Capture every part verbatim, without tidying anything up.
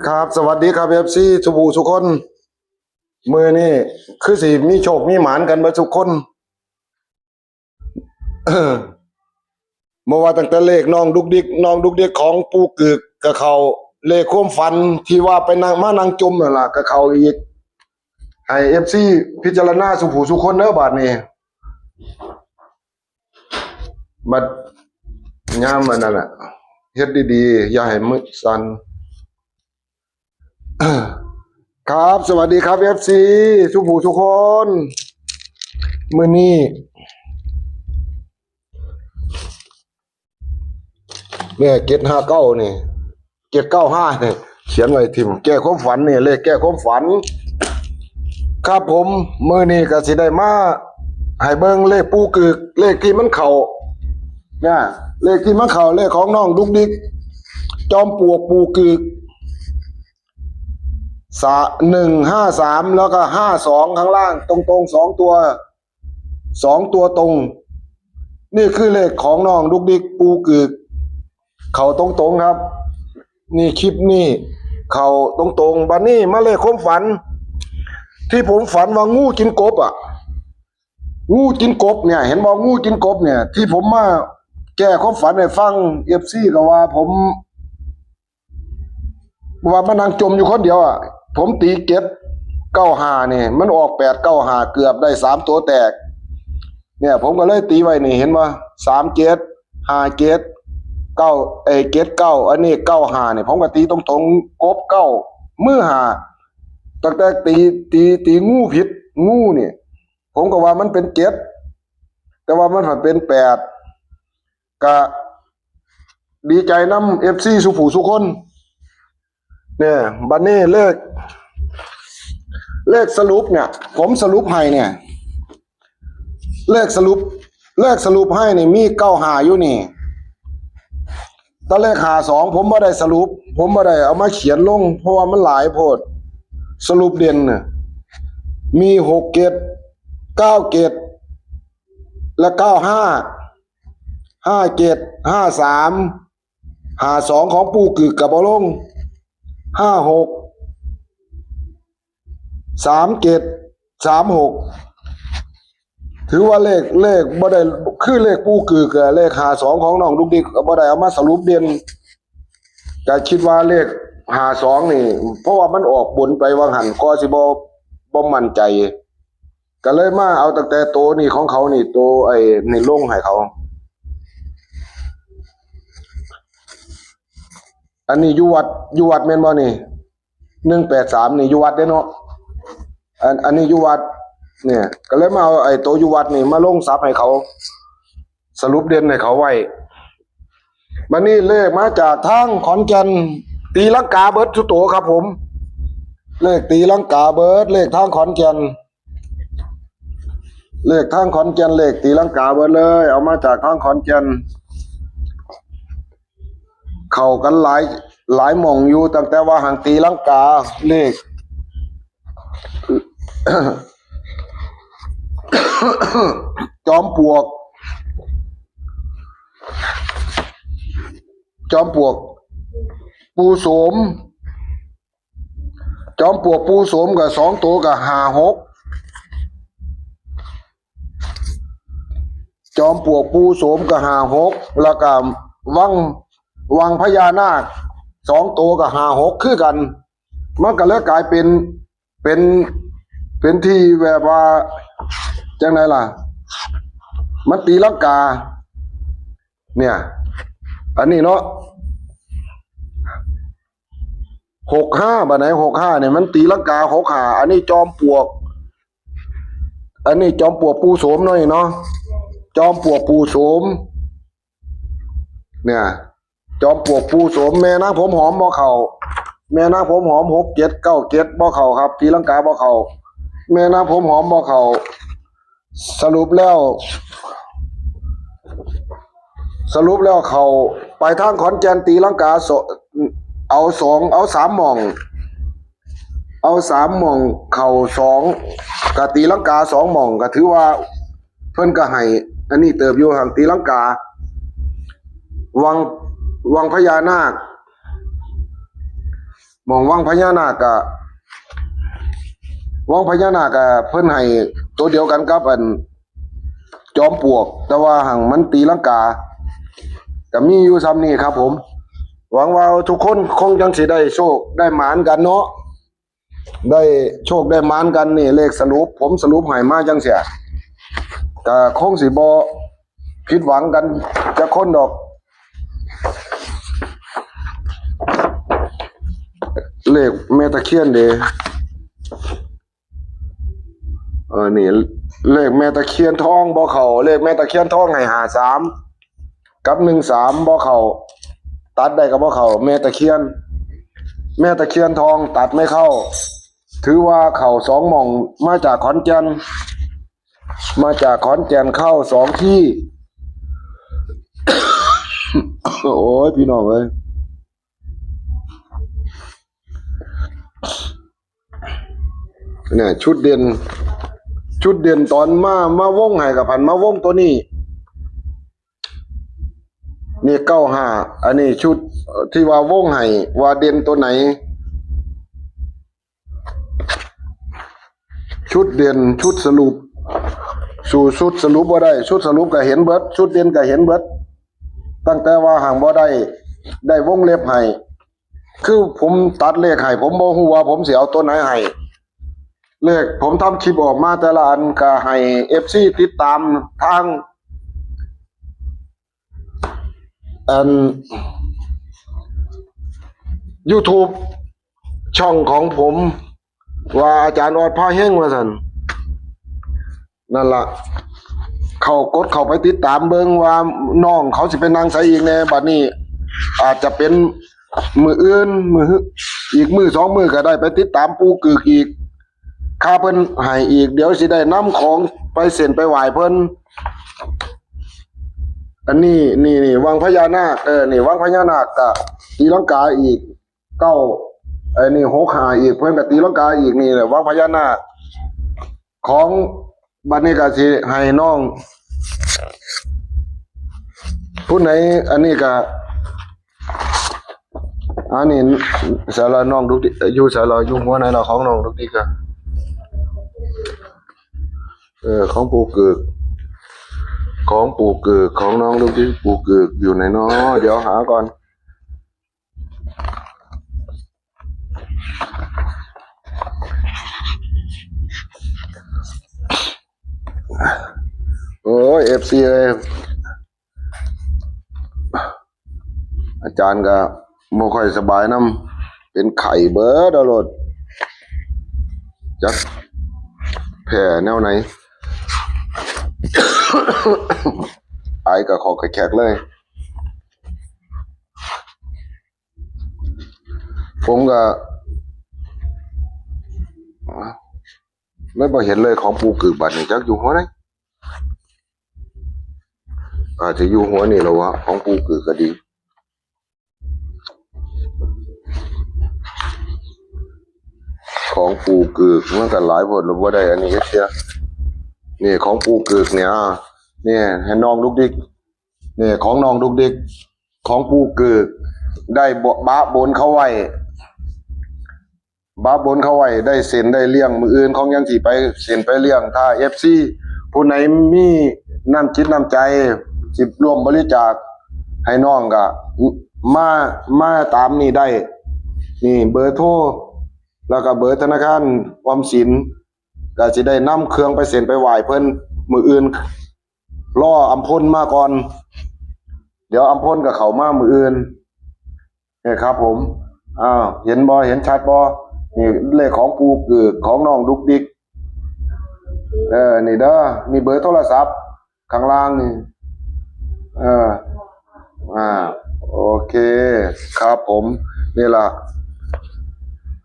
ครับ สวัสดีครับ เอฟซี สุผู้สุคน มื้อนี้คือสิมีโชคมีหมานกันเบิดทุกคน บ่ว่าตั้งแต่เลขน้องดุกดิก น้องดุกดิกของปู่กึกก็เข้า เลขความฝันที่ว่าไปนั่ง มานั่งจมนั่นล่ะก็เข้าอีก ให้ เอฟซี พิจารณาสุผู้สุคนเด้อบาดนี้ บัดยามอันนั้นน่ะ เฮ็ดดีๆ อย่าให้มือสั่น ครับ สวัสดีครับ เอฟซี สุผู้สุคน มื้อนี้ เนี่ย เจ็ดห้าเก้า นี่ เจ็ดเก้าห้า นี่ เขียนไว้ทิ่ม แก้ความฝันนี่ เลขแก้ความฝัน ครับผม มื้อนี้ก็สิได้มาให้เบิ่งเลขปู่กึก เลขที่มันเข้า เนี่ย เลขที่มันเข้า เลขของน้องดุกดิก จอมปลวกปู่กึก สะ หนึ่งห้าสาม แล้วก็ ห้าสอง ข้างล่าง ตรงๆ สองตัว สองตัวตรง นี่คือเลขของน้องดุกดิกปู่กึก เข้าตรงๆ ครับ นี่คลิปนี่เข้าตรงๆ บัดนี้มาเลขความฝัน ที่ผมฝันว่างูกินกบอ่ะ งูกินกบเนี่ย เห็นบ่ งูกินกบเนี่ย ที่ผมมาแก้ความฝันให้ฟัง เอฟซี ก็ว่าผม ว่ามานั่งจมอยู่คนเดียวอ่ะ ผมตี เจ็ดเก้าห้า นี่ มันออก แปดเก้าห้า เกือบได้สามตัวแตก เนี่ย ผมก็เลยตีไว้นี่ เห็นบ่ สามเจ็ด ห้าเจ็ด เก้า เอ้ย เจ็ดเก้า อันนี้ เก้าห้า นี่ ผมก็ตีตรงๆ กบเก้า มือห้า ตั้งแต่ตี ตี ตีงูผิด งูนี่ ผมก็ว่ามันเป็นเจ็ด แต่ว่ามันผัดเป็นแปด ก็ดีใจนำ เอฟซี สุผู้สุคน เนี่ย บัดนี้เลข เลขสรุปเนี่ย ผมสรุปให้เนี่ย เลขสรุป เลขสรุปให้นี่มี เก้าห้า อยู่นี่ แต่เลข ห้าสอง ผมบ่ได้สรุป ผมบ่ได้เอามาเขียนลง เพราะว่ามันหลายโพด สรุปเด่นน่ะ มี หกเจ็ด เก้าเจ็ด และ เก้าห้า ห้าเจ็ด ห้าสาม ห้าสอง ของปู่กึกกับเอาลง ห้าหก สามเจ็ด สามหก ถือว่าเลข เลขบ่ได้ คือเลขปู่กึกอะ เลข ห้าสอง ของน้องดุกดิกก็บ่ได้เอามาสรุปเด่น ก็คิดว่าเลข ห้าสอง นี่ เพราะว่ามันออกบนไปวังหัน ก็สิบ่ บ่มั่นใจ ก็เลยมาเอาตั้งแต่โตนี่ของเขานี่ โตไอ้นี่ลงให้เขา อันนี้อยู่วัด อยู่วัดแม่นบ่นี่ หนึ่งแปดสาม นี่อยู่วัดเด้เนาะ อัน อันนี้อยู่วัด เนี่ย ก็เลยมาเอาไอ้โตอยู่วัดนี่มาลงสับให้เขา สรุปเด่นให้เขาไว้ บัดนี้เลขมาจากทางขอนแก่น ตีลังกาเบิดทุกโตครับผม เลขตีลังกาเบิด เลขทางขอนแก่น เลขทางขอนแก่น เลขตีลังกาเบิดเลย เอามาจากทางขอนแก่น เข้ากันหลาย หลายหม่องอยู่ ตั้งแต่ว่าหางตีลังกา เลข จอมปลวก จอมปลวก ปู่โสม จอมปลวกปู่โสมกับสองตัวกับ ห้าหก จอมปลวกปู่โสมกับ ห้าหก แล้วก็วัง วังพญานาค สองตัวกับ ห้าหก คือกัน มันก็เลยกลายเป็น เป็น เป็นที่แบบว่า จังไดล่ะ มันตีลังกา เนี่ย อันนี้เนาะ หกห้า บัดไหน หกห้า เนี่ย มันตีลังกา หกห้า อันนี้จอมปลวก อันนี้จอมปลวกปู่โสมเนาะนี่เนาะ จอมปลวกปู่โสม เนี่ย จอมปลวกปู่โสม แม่นางผมหอมบ่เข้า แม่นางผมหอม หกเจ็ด เก้าเจ็ด บ่เข้าครับ ตีลังกาบ่เข้า แม่นางผมหอมบ่เข้า สรุปแล้ว สรุปแล้วเข้าไปทางขอนแก่นตีลังกาส- เอาสอง เอาสามหม่อง เอาสามหม่องเข้าสอง ก็ตีลังกาสองหม่อง ก็ถือว่าเพิ่นก็ให้ อันนี้เติบอยู่ หางตีลังกา วัง วังพญานาค หม่องวังพญานาคกะ วังพญานาคกะเพิ่นให้ตัวเดียวกันกับอันจอมปลวก แต่ว่าหั่งมันตีลังกา ก็มีอยู่ซ้ำนี่ครับผม หวังว่าทุกคนคงจังสิได้โชคได้หมานกันเนาะ ได้โชคได้หมานกันนี่ เลขสรุป ผมสรุปให้มาจังเสีย ก็คงสิบ่ผิดหวังกันจักคนดอก เลขแม่ตะเคียนเด้ เออ นี่ เลขแม่ตะเคียนทองบ่เข้า เลขแม่ตะเคียนทองให้ห้าสามกับหนึ่งสามบ่เข้า ตัดได้ก็บ่เข้า แม่ตะเคียน แม่ตะเคียนทองตัดไม่เข้า ถือว่าเข้าสองหม่อง มาจากขอนแก่น มาจากขอนแก่นเข้าสองที่ โอ้ย พี่น้องเอ้ย เนี่ย ชุดเด่น ชุดเด่นตอนมา มาวงให้กับพันมาวงตัวนี้ นี่เก้าห้า อันนี้ชุดที่ว่าวงให้ว่าเด่นตัวไหน ชุดเด่น ชุดสรุป สู่ชุดสรุปบ่ได้ ชุดสรุปก็เห็นเบิด ชุดเด่นก็เห็นเบิด ตั้งแต่ว่าหั่งบ่ได้ ได้วงเล็บให้ คือผมตัดเลขให้ ผมบ่ฮู้ว่าผมสิเอาตัวไหนให้ เลขผมทำคลิปออกมาแต่ละอันก็ให้เอฟซีติดตามทาง อัน YouTube ช่องของผม ว่าอาจารย์ออดพาเฮงว่าซั่น นั่นล่ะ เขากดเข้าไปติดตามเบิ่งว่าน้องเขาสิไปนั่งไสอีกแน่ บัดนี้อาจจะเป็นมื้ออื่น มื้อ อีกมื้อสองมื้อก็ได้ไปติดตามปู่กึกอีก ค่าเพิ่นให้อีก เดี๋ยวสิได้นำของไปเส้นไปไหว้เพิ่น อันนี้นี่ นี่วังพญานาค เออ นี่วังพญานาคก็ตีลังกาอีก เก้า ไอ้นี่ หกห้า อีก เพิ่นก็ตีลังกาอีก นี่แหละวังพญานาค ของบัดนี้ก็สิให้น้อง ผู้ไหน อันนี้ก็ อันนี้สาระน้องดุกดิก อยู่สาระอยู่หัวไหนล่ะ ของน้องดุกดิกอะ เออ ของปู่กึก ของปู่กึก ของน้องดุกดิก ปู่กึกอยู่ไหนน้อ เดี๋ยวหาก่อน โอ้ย เอฟซี เอ้ย อาจารย์ก็บ่ค่อยสบายนำ เป็นไข้เบิดเอาโลด จักแพ้แนวไหน ไอก็ขอกระแขกเลย ผมก็ ไม่พอเห็นเลยของปู่กึกบัดนี่ จักอยู่หัวไหน อาจจะอยู่หัวนี่แหละวะ ของปู่กึกก็ดี ของปู่กึกมันก็หลายโพด หรือว่าได้อันนี้ก็เสีย นี่ของปู่กึกเนี่ย อ่า นี่ให้น้องดุกดิก นี่ของน้องดุกดิก ของปู่กึก ได้บะ บะบนเขาไว้ บะบนเขาไว้ ได้เส้นได้เลี้ยง มื้ออื่นของยังสิไปเส้นไปเลี้ยง ถ้าเอฟซี ผู้ไหนมีน้ำจิตน้ำใจ สิร่วมบริจาคให้น้องก็มา มาตามนี่ได้ นี่เบอร์โทร แล้วก็เบอร์ธนาคารออมสิน ก็สิได้นำเครื่องไปเส้นไปไหว้เพิ่นมื้ออื่น รออำพลมาก่อน เดี๋ยวอำพลก็เข้ามามื้ออื่น นี่ครับผม อ้าว เห็นบ่ เห็นชัดบ่ นี่เลขของปู่กึก ของน้องดุกดิก เออ นี่เด้อ นี่เบอร์โทรศัพท์ ข้างล่างนี่ เออ อ่า โอเค ครับผม นี่ล่ะ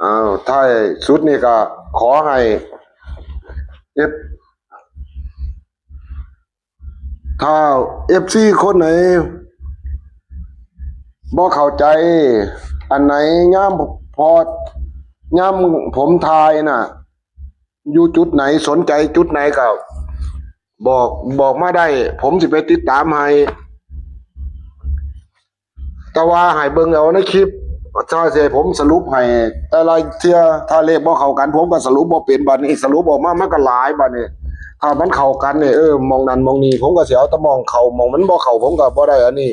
อ้าว ท้ายสุดนี่ก็ขอให้ เอฟ ถ้าเอฟซี คนไหน บ่เข้าใจ อันไหน ย่ามพอ ย่ามผมทายน่ะ อยู่จุดไหน สนใจจุดไหนก็บอก บอกมาได้ ผมสิไปติดตามให้ แต่ว่าให้เบิ่งเอาในคลิป ถ้าสิให้ผมสรุปให้ แต่ละเทื่อถ้าเลขบ่เข้ากัน ผมก็สรุปบ่เป็น บัดนี้สรุปออกมามันก็หลาย บัดนี้ ถ้ามันเข้ากันนี่ เออ หม่องนั้นหม่องนี้ ผมก็สิเอาแต่หม่องเข้า หม่องมันบ่เข้า ผมก็บ่ได้อันนี้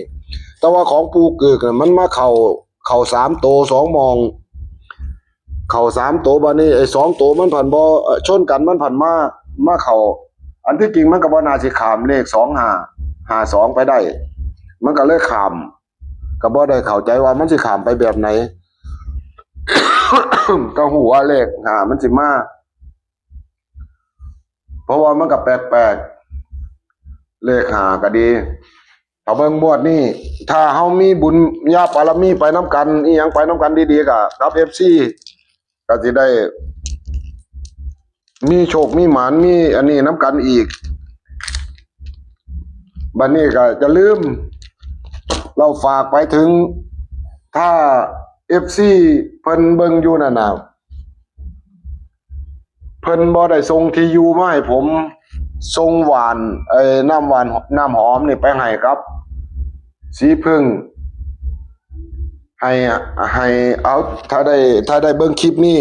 แต่ว่าของปู่กึกน่ะ มันมาเข้า เข้าสามโตสองหม่อง เข้าสามโต บัดนี้ไอ้สองโตมันผันบ่ เอ่อ ชนกันมันผันมา มาเข้า อันที่จริงมันก็บ่น่าสิข้ามเลขสองห้า ห้าสองไปได้ มันก็เลยข้าม ก็บ่ได้เข้าใจว่ามันสิข้ามไปแบบไหน ก็ฮู้ว่าเลขห้ามันสิมา เพราะว่ามันก็แปลกๆ เลขห้าก็ดี ถ้าเบิ่งงวดนี้ ถ้าเฮามีบุญญาบารมีไปนำกัน อีหยังไปนำกันดีๆ ก็กับ เอฟซี ก็สิได้ มีโชคมีหมาน มีอันนี้นำกันอีก บัดนี้ก็อย่าลืม เราฝากไปถึง ถ้า เอฟซี เพิ่นเบิ่งอยู่นั่นน่ะ เพิ่นบ่ได้ส่งที่อยู่มาให้ผม ส่งหว่าน ไอ้น้ำหว่าน น้ำหอมนี่ไปให้ครับ สีผึ้ง ให้ ให้เอา ถ้าได้ ถ้าได้เบิ่งคลิปนี้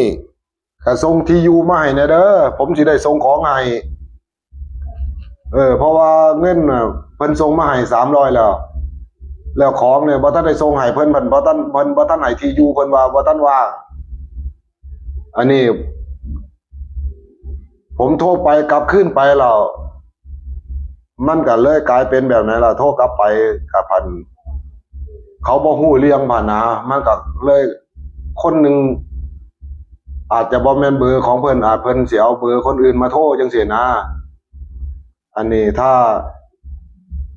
ก็ส่งที่อยู่มาให้แหน่เด้อ ผมสิได้ส่งของให้ เออ เพราะว่าเงินน่ะ เพิ่นส่งมาให้สามร้อยแล้ว แล้วของเนี่ยบ่ทันได้ส่งให้เพิ่น เพิ่นบ่ทัน เพิ่นบ่ทันให้ที่อยู่ เพิ่นว่าบ่ทันว่าง อันนี้ ผมโทรไปกลับคืนไปแล้ว มันก็เลยกลายเป็นแบบนั้นล่ะ โทรกลับไปก็พัน เขาบ่ฮู้เรื่องพันนะ มันก็เลย คนหนึ่ง อาจจะบ่แม่นเบอร์ของเพิ่น อาจเพิ่นสิเอาเบอร์คนอื่นมาโทรจังซี้นะ อันนี้ถ้า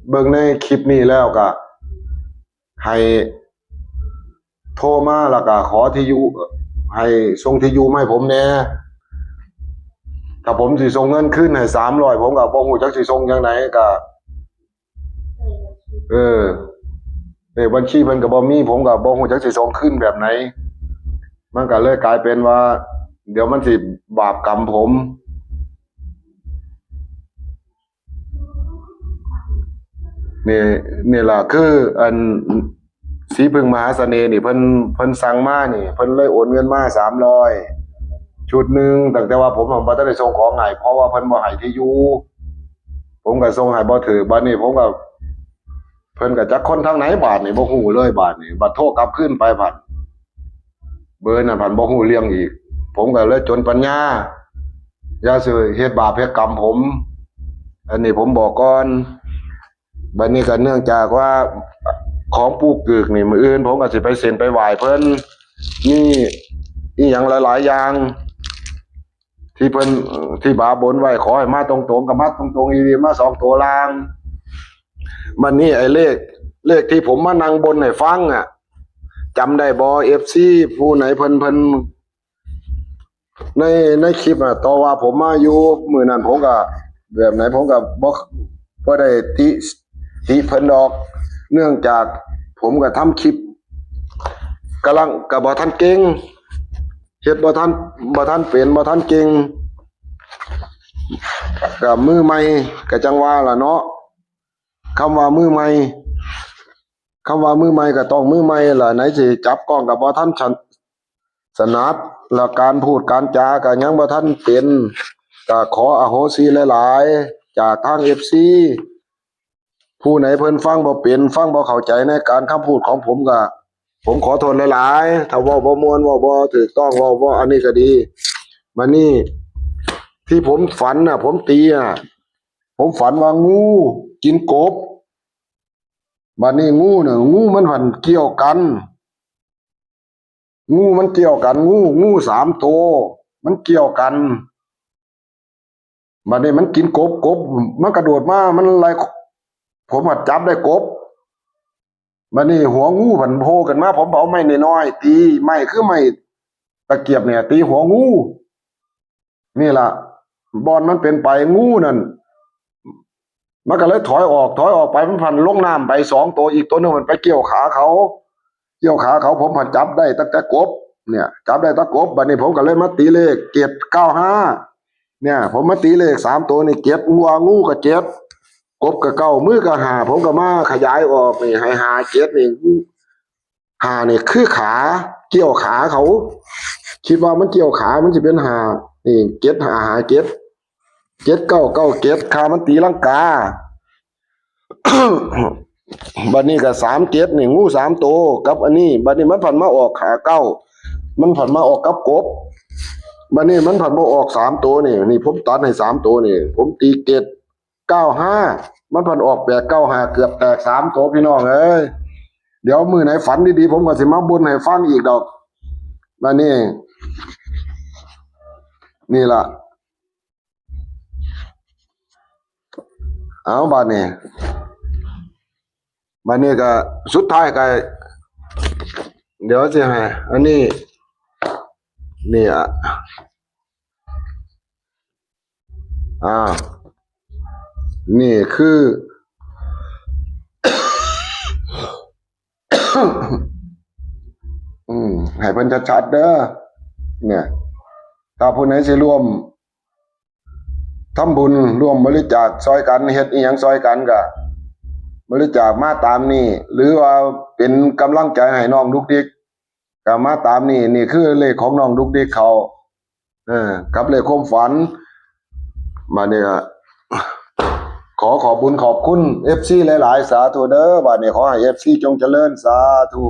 เบิ่งในคลิปนี้แล้วก็ ให้โทรมาแล้วก็ขอที่อยู่ ให้ส่งที่อยู่มาให้ผมแหน่ ถ้าผมสิส่งเงินคืนให้สามร้อย ผมก็บ่ฮู้จักสิส่งจังใด ก็ เออ เลขบัญชีเพิ่นก็บ่มี ผมก็บ่ฮู้จักสิส่งคืนแบบไหน มันก็เลยกลายเป็นว่า เดี๋ยวมันสิบาปกรรมผม นี่ นี่ล่ะ คืออันสีผึ้งมหาเสน่ห์นี่ เพิ่น เพิ่นสั่งมานี่ เพิ่นเลยโอนเงินมาสามร้อย ชุดหนึ่ง ตั้งแต่ว่าผมบ่ทันได้ส่งของให้ เพราะว่าเพิ่นบ่ให้ที่อยู่ ผมก็ส่งให้บ่ถืก บัดนี้ผมก็ เพิ่นก็จักคนทางไหน บาดนี้บ่ฮู้เลย บาดนี้ บัดโทรกลับคืนไปพัน เบอร์นั้นพันบ่ฮู้เรื่องอีก ผมก็เลยจนปัญญา อย่าสิเฮ็ดบาปเฮ็ดกรรมผม อันนี้ผมบอกก่อน บัดนี้ก็เนื่องจากว่าของปู่กึกนี่ มื้ออื่นผมก็สิไปเส้นไปไหว้เพิ่น มีอีหยังหลายๆอย่าง ที่เพิ่น ที่บาบนไว้ ขอให้มาตรงๆ ก็มาตรงๆ อีหลี มาสองตัวล่าง บัดนี้ไอ้เลข เลขที่ผมมานั่งบนให้ฟังอะ จำได้บ่ เอฟซี ผู้ไหนเพิ่น เพิ่น ใน ในคลิปอะ ต่อว่าผมมาอยู่ มื้อนั้นผมก็ แบบไหนผมก็บ่ บ่ได้ติ ติเพิ่นดอก เนื่องจากผมก็ทำคลิป กำลัง ก็บ่ทันเก่ง เฮ็ดบ่ทัน บ่ทันเป็น บ่ทันเก่ง ก็มือใหม่ ก็จั่งว่าล่ะเนาะ คำว่ามือใหม่ คำว่ามือใหม่ก็ต้องมือใหม่ล่ะ ไหนสิจับกล้องก็บ่ทันถนัด แล้วการพูดการจาก็ยังบ่ทันเป็น ก็ขออโหสิหลายๆ จากทาง เอฟซี ผู้ไหนเพิ่นฟังบ่เป็น ฟังบ่เข้าใจในการคำพูดของผมก็ ผมขอโทษหลายๆ ถ้าเว้าบ่ม่วน เว้าบ่ถูกต้อง เว้าบ่อันนี้ก็ดี บัดนี้ ที่ผมฝันน่ะ ผมตีน่ะ ผมฝันว่างูกินกบ บัดนี้งูน่ะ งูมันพันเกี่ยวกัน งูมันเกี่ยวกัน งู งูสามตัว มันเกี่ยวกัน บัดนี้มันกินกบ กบ มันกระโดดมา มันไล่ ผมก็จับได้กบ บัดนี้หัวงูพันโผล่ขึ้นมา ผมเอาไม้น้อยๆ ตี ไม้คือไม้ตะเกียบเนี่ย ตีหัวงู นี่ล่ะ บ่อนมันเป็นไป งูนั่น มันก็เลยถอยออก ถอยออกไป มันพันลงน้ำไปสองตัว อีกตัวหนึ่งมันไปเกี่ยวขาเขา เกี่ยวขาเขา ผมพันจับได้ตั้งแต่กบ เนี่ย จับได้ตั้งกบ บัดนี้ผมก็เลยมาตีเลข เจ็ดเก้าห้า เนี่ย ผมมาตีเลขสามตัวนี่ เจ็ด หัวงูก็เจ็ด กบก็เก้า มือก็ห้า ผมก็มาขยายออกนี่ ให้ห้าเจ็ดนี่ ห้านี่คือขา เกี่ยวขาเขา คิดว่ามันเกี่ยวขา มันสิเป็นห้า นี่ เจ็ดห้าห้าเจ็ด เจ็ดเก้าเก้าเจ็ด ค่ามันตีลังกา บัดนี้ก็ สามเจ็ด นี่ งูสามตัว กับอันนี้ บัดนี้มันผันมาออก ห้าเก้า มันผันมาออกกับกบ บัดนี้มันผันมาออกสามตัวนี่ นี่ผมตัดให้สามตัวนี่ ผมตี เจ็ดเก้าห้า มันผันออก แปดเก้าห้า เกือบแตกสามตัวพี่น้องเอ้ย เดี๋ยวมื้อไหนฝันดีๆ ผมก็สิมาบนให้ฟังอีกดอก บัดนี้ นี่ล่ะ เอาบัดนี้ บัดนี้ก็สุดท้ายก็ เดี๋ยวสิให้ อันนี้ นี่อ่ะ อ่า นี่คือ อืม ให้เพิ่นชัดๆเด้อ เนี่ย ถ้าผู้ไหนสิร่วมทำบุญ ร่วมบริจาคซอยกัน เฮ็ดอีหยังซอยกันก็บริจาคมาตามนี้ หรือว่าเป็นกำลังใจให้น้องดุกดิก ก็มาตามนี้ นี่คือเลขของน้องดุกดิกเขา เออ กับเลขความฝัน บัดนี้ก็ ขอขอบบุญขอบคุณ เอฟซี หลายๆ สาธุเด้อ บัดนี้ขอให้ เอฟซี จงเจริญ สาธุ